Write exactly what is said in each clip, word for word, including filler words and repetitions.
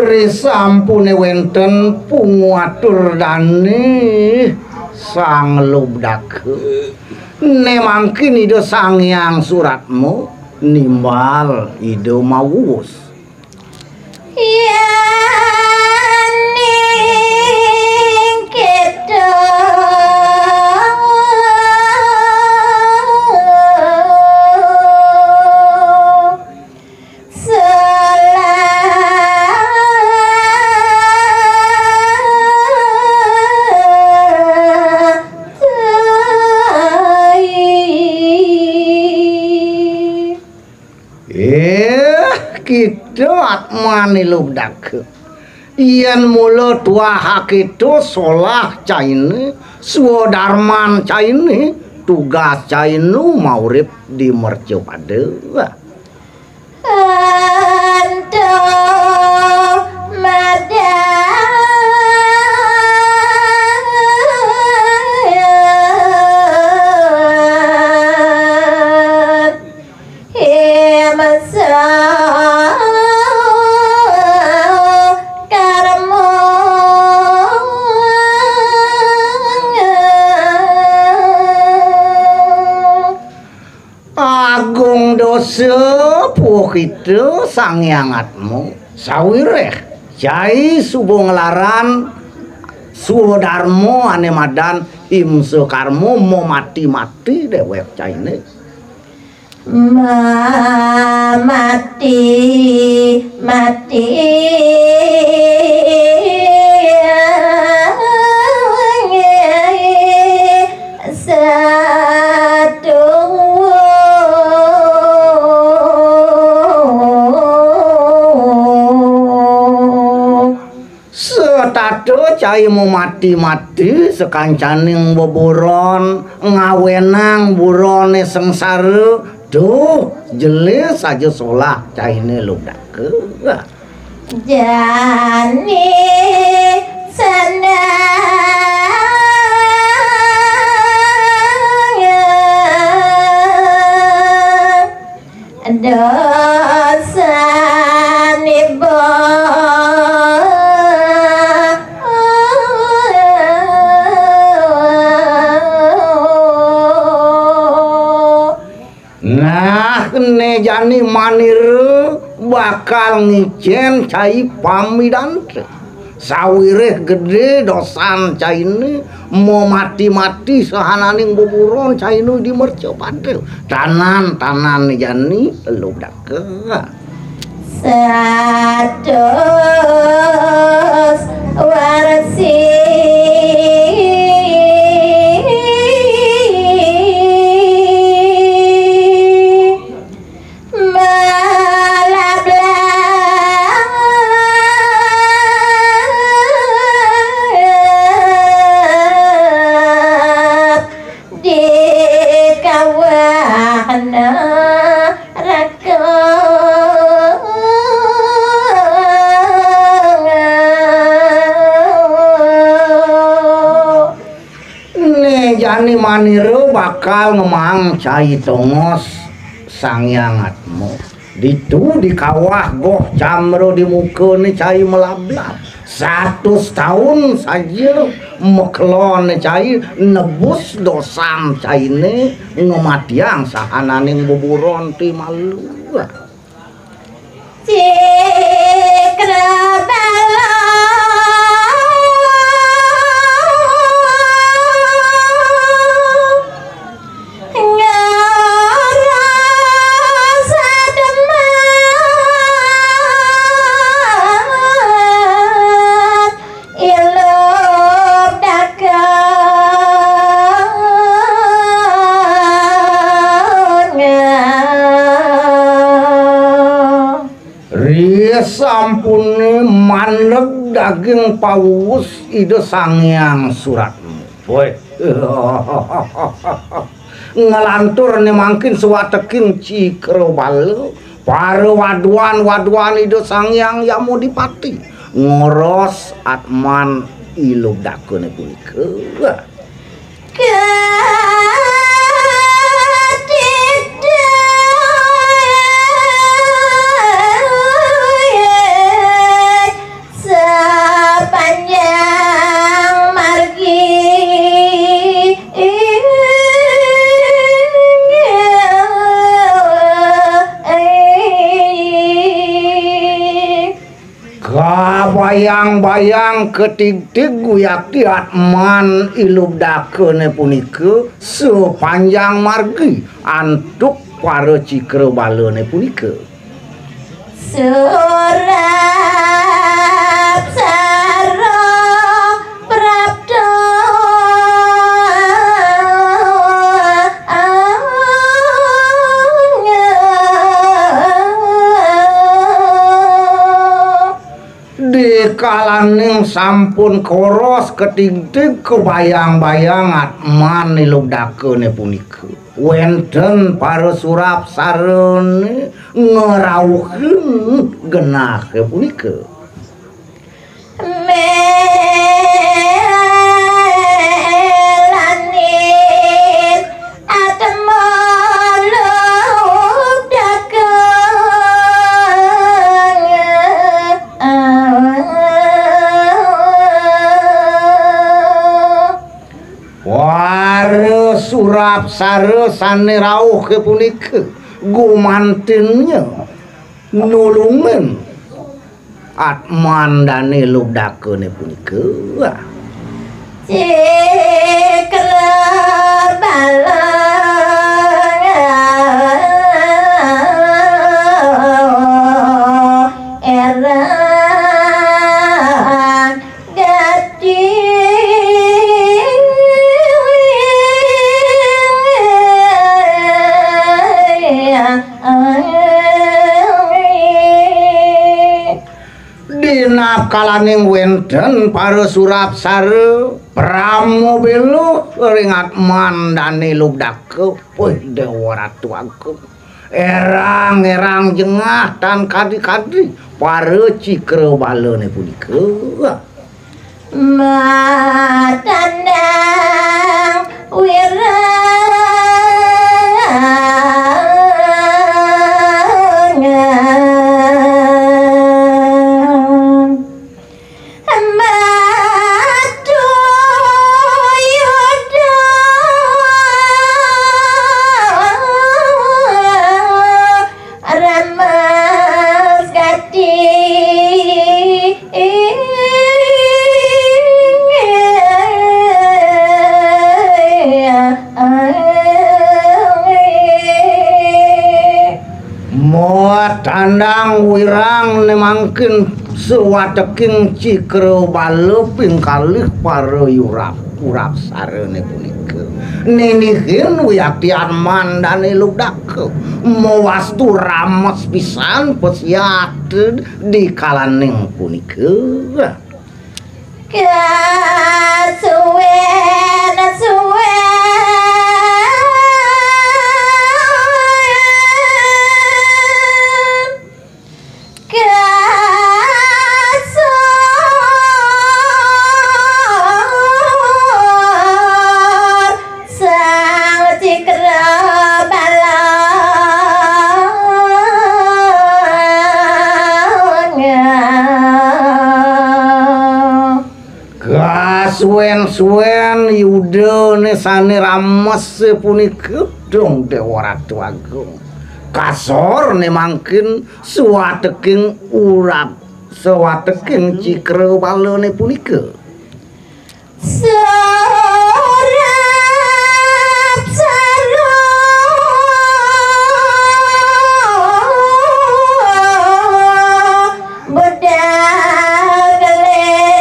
Risampune wenten pangatur dané Sang Lubdaka. Né mangkin Ida Sang Hyang Suratma nimbal Ida mawus. Yéning kéto. Éh, kéto atmané Lubdaka. Yén mula tuah kéto solah cainé, swadarman cainé, tugas cainé maurip di mercapada. Ento madan himsa karma. Agung dosa puhita Sang Hyang Atma, sawiréh cai suba nglarang swadarma ané madan himsa karma, mamati-mati déwék cainé. Mamati-mati satu. Setata cai mamati-mati sakancaning beburon, ngawénang buroné sangsara, duh, jelas saja solah cainé Lubdaka. Jani senang dosa niba. Nah, né jani manira bakal ngicén cai pamidanta. Sawiréh gedé dosan cainé, mamati-mati sahananing beburon cainé di mercapada. Tanan, tanan jani Lubdaka. Satus warsi. Malablat di kawah neraka. Né jani manira bakal ngemaang cai tongos Sang Hyang Atma. Ditu di kawah goh camra di mukané cai malablat. Satus taun saja makelon cai, nebus dosan cainé, ngamatiang sahananing beburon ti malu. Cikra bala ngarasa demat. Ilup dagang. Risampuné mandeg daging pawuwus Ida Sang Hyang Suratma. Woi. Nglantur né mangkin sawateking Cikrabala, para waduan-waduan Ida Sang Hyang Yamadipati ngoros atman Ilubdakané punika. Bayang-bayang katigtig wiakti atman ilubdakané punika sapanjang margi antuk para cikra balané punika. Surap sara prapta. Dikalaning sampun koros katigtig kabayang-bayang atman ilubdakané punika, wénten para surapsarané ngrauhin genahé punika. Melaning atma lubdaka. Para surapsara sané rauh punika gumantinnya nulungin atman dané lubdakané punika. Cikra bala erang gati. Dinakalaning wénten para surapsara pramobéla ring atman dané lubdaka, puih Déwa Ratu Agung. Erang-erang jengah tan kadi-kadi para cikra balané punika. Matandang wirang. Batu Yuda ramas gati. Matandang wirang né mangkin sawateking cikra bala ping kalih para yurap, urapsarané punika. Ninihin wiakti atman dané lubdaka. Mawastu rames pisan pasiat dikalaning punika. Kasuwen-suwen. Kasor sang cikra bala. Kasuwen-suwen Yudané sané rames punika, Dong Déwa Ratu Agung. Kasorné mangkin sawateking urap, sawateking cikra balané punika. Surap sara bedal gelis.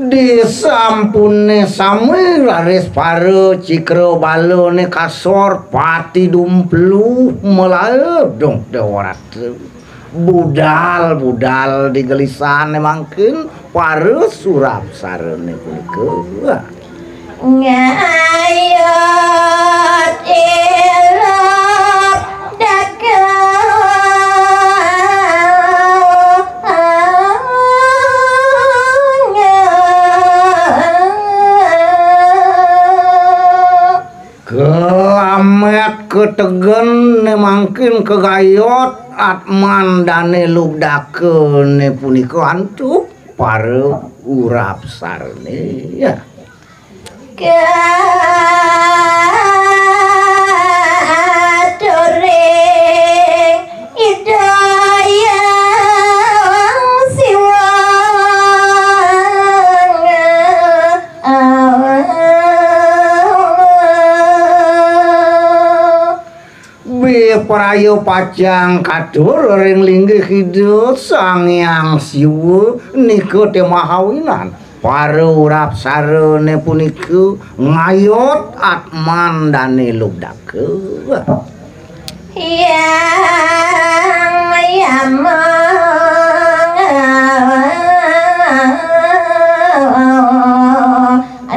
Disampuné sami raris para cikra balané kasor pati dumplu malaib, Dong Déwa Ratu. Budal-budal digelisané mangkin para surapsarané punika. Ngayut ilup daka. Kaamét kategenné mangkin kagayot atman dané lubdakané punika antuk para urapsarané. Ya. Katuring Ida Hyang Siwa. Bipraya pacang katur ring linggih Ida Sang Hyang Siwa nika te mahawinan. Para urapsarane punika ngayot atman dane lubdaka. Hyang Yama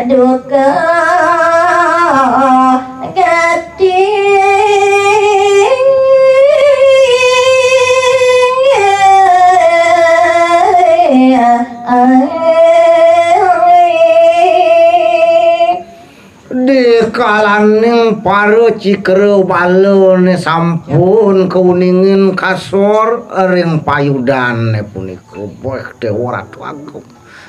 duka gati. Dikalaning para cikra balane sampun kauningin kasor ring payudane punika, boh Dewa Ratu Agung.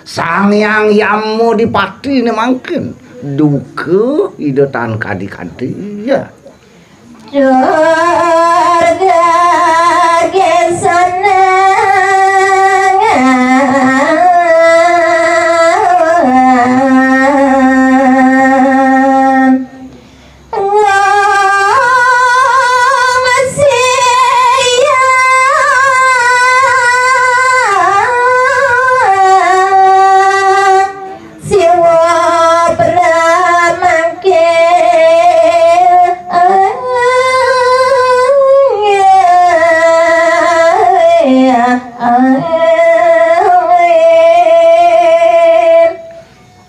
Sang Hyang Yama Dipatine mangkin duka Ida tan kadi-kadi. Ya. Durga Gesana. Siwa pramangke.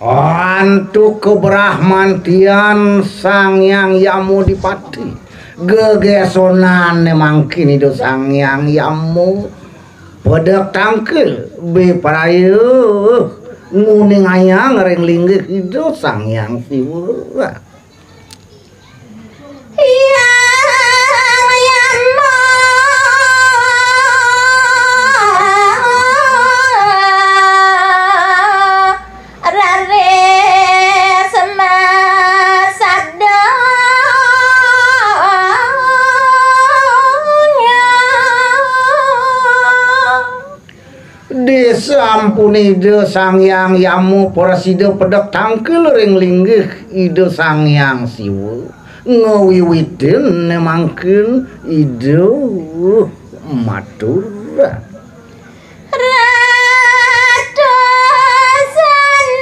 Antuk kabrahmantian Sang Hyang Yama Dipati. Gegesonane mangkin Ida Sang Hyang Yama pedek tangkil, bipraya nguningayang ring linggih Ida Sang Hyang Siwa. Hyang Yama raris masabda. Disampun Ida Sang Hyang Yama prasida pedek tangkil ring linggih Ida Sang Hyang Siwa, ngawiwitin mangkin Ida matur. Ratu Sanang.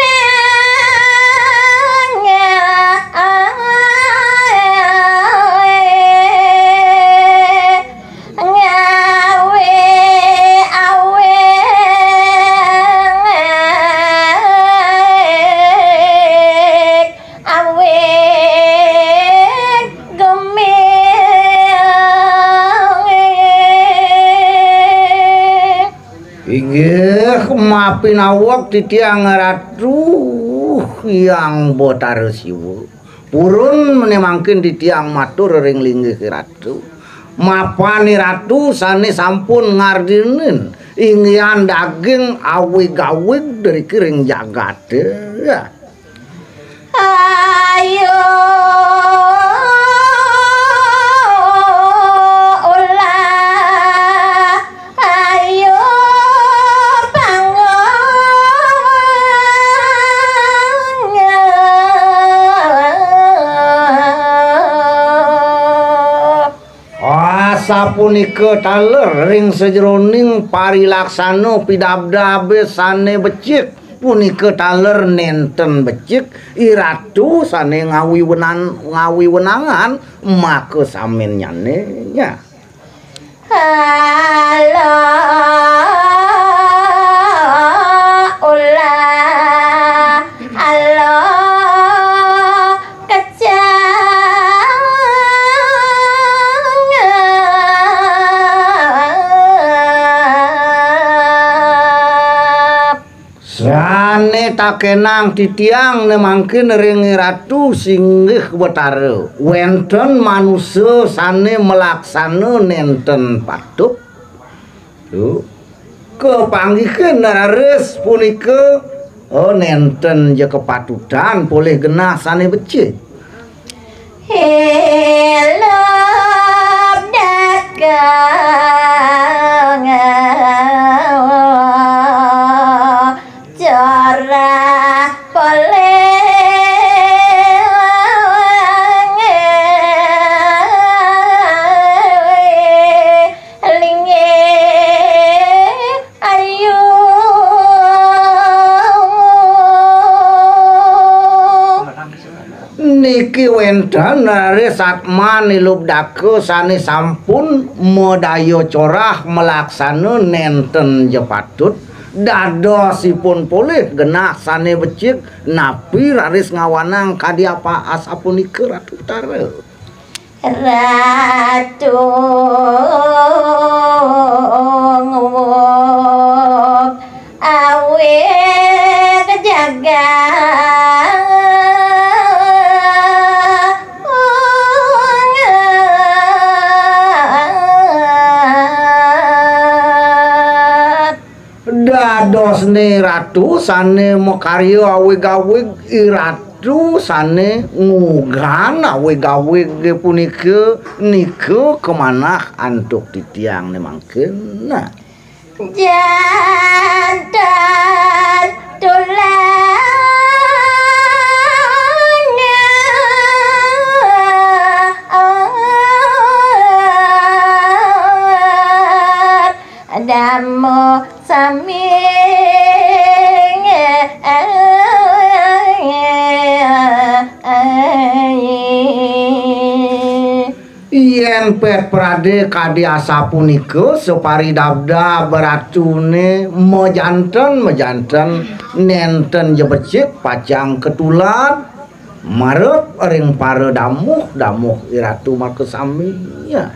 Ngawe awik, awik gumil. Inggih, mapinawek titiang Ratu Hyang Batara Siwa. Purun menawi mangkin titiang matur ring linggih Ratu. Mapan Ratu sane sampun ngardinin inggihan daging awig-awig driki ring jagate. Ayo ulah, ayo panggung. Asapunika taler ring sajeroning parilaksana pidabdabe sane becik, punika taler nenten becik, iratu sane ngawiwenan-, ngawiwenangan maka samennyane. Nya. Ala ulah, ala kecang. Sane takenang titiang ne mangkin ring Ratu Singgih Betara. Wenten manusa sane malaksana nenten patut. Tuh. Kapanggihin raris punika Oh, nénten ja kapatutan polih genah sané becik. Hilup dagang corah polih linggih ayu. Niki wénten raris Atman Hilup Daka sané sampun madaya corah malaksana nénten ja patut. Dadosipun polih genah sané becik napi raris ngawanang kadi apa asapunika, Ratu Tara? Ratu nguwuk awig jagat. Dadosné ratu sané makarya awig-awig, i ratu sané ngugan awig-awig punika, nika kamanah antuk titiang né mangkin. Nah. Janten tulang damu sami. Yén pét pradé kadi asapunika, saparidabdab ratuné majanten-majanten nénten ja becik pacang katulad marep ring para damuh-damuh i ratu makasami. Ya.